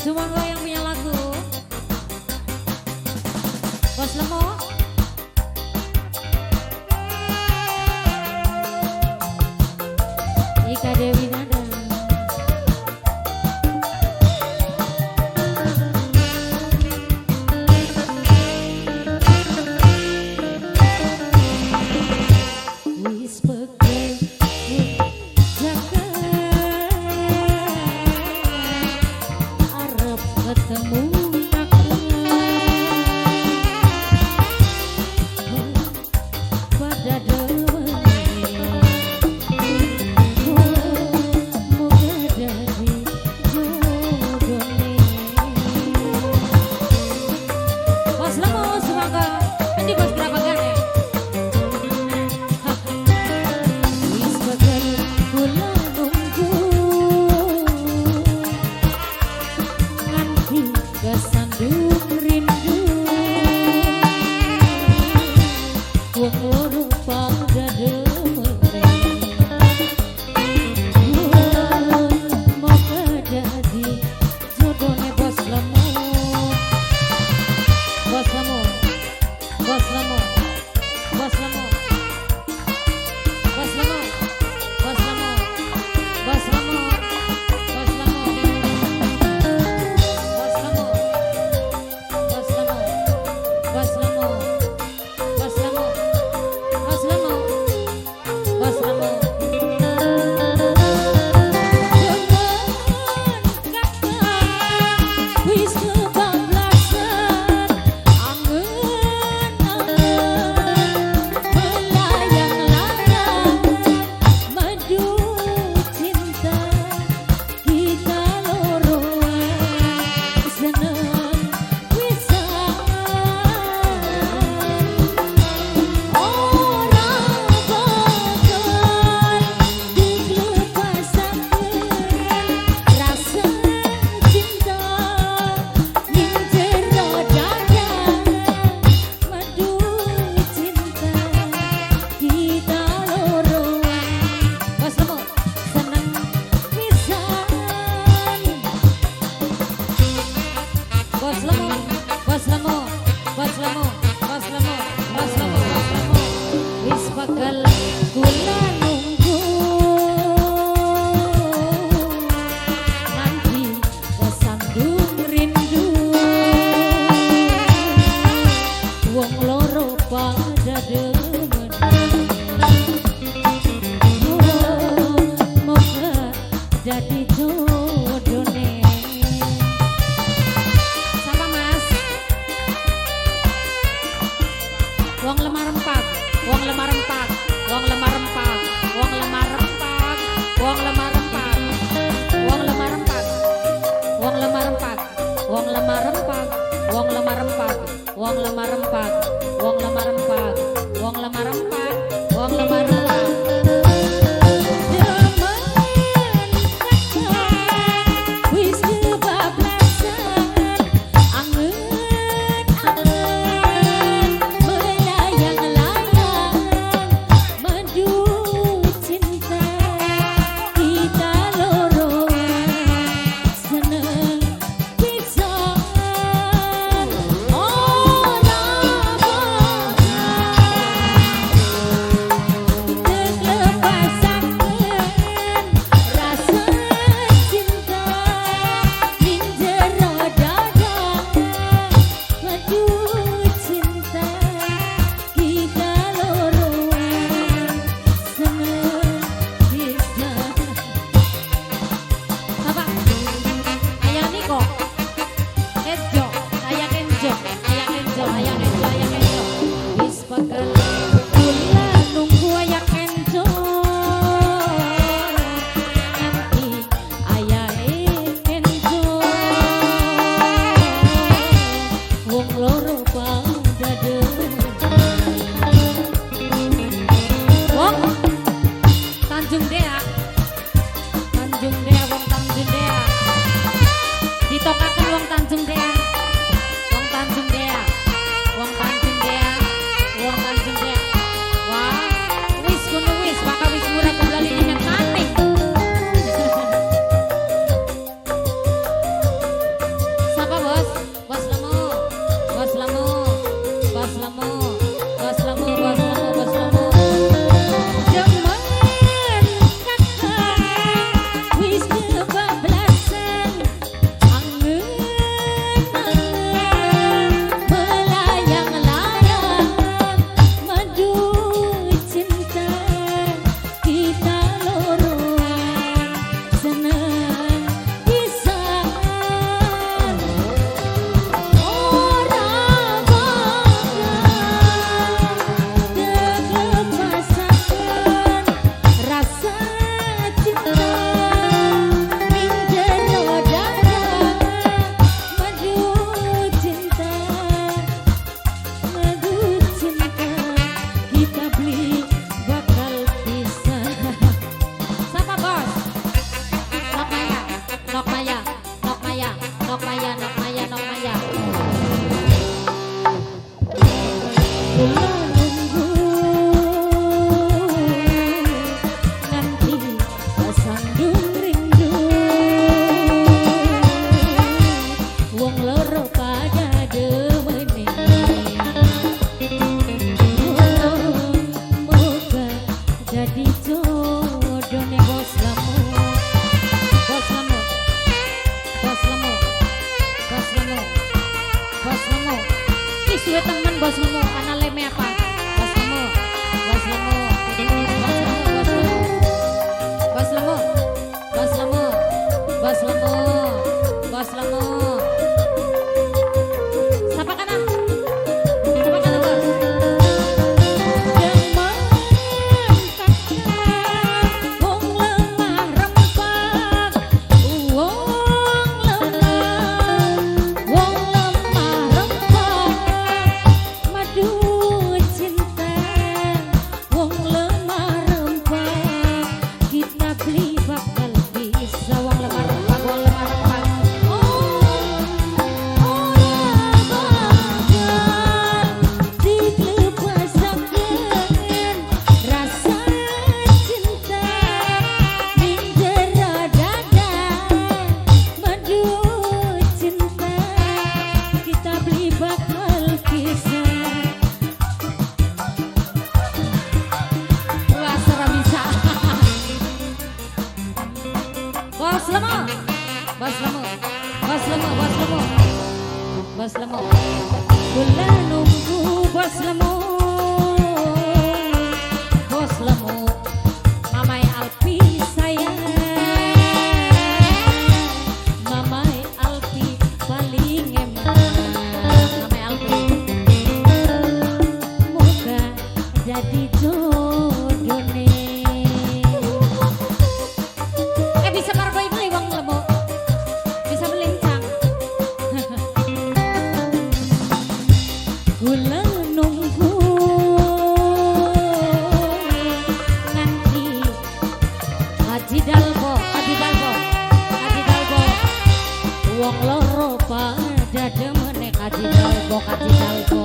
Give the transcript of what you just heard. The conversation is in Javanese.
Sumangga yang punya lagu. Bos Lemo. Ika Dewi Nada. Wis pegel jaga arep ketemu aku pada jadi jodone. Siapa Mas? Wong lemah rempak, wong lemah rempak, wong lemah rempak, wong lemah rempak, wong lemah rempak, wong lemah rempak, wong lemah rempak, wong lemah rempak, wong lemah rempak, wong lemah rempak, wong lemah rempak, wong lemah rempak, wong lemah rempak. Lemo, Bos Lemo, Bos Lemo, Bos Lemo, Bos Lemo. Kula nunggu Bos Lemo, Bos Lemo, Mamai Alpi sayang, Mamai Alpi paling eman, Mamai Alpi. Moga jadi jodone. Eh, bisa margoi beli wong lemu. Bisa melincang. Kula nunggu nganti Haji Dalbo, Haji Dalbo, Haji Dalbo. Wong loro pada demene Haji Dalbo, Haji Dalbo.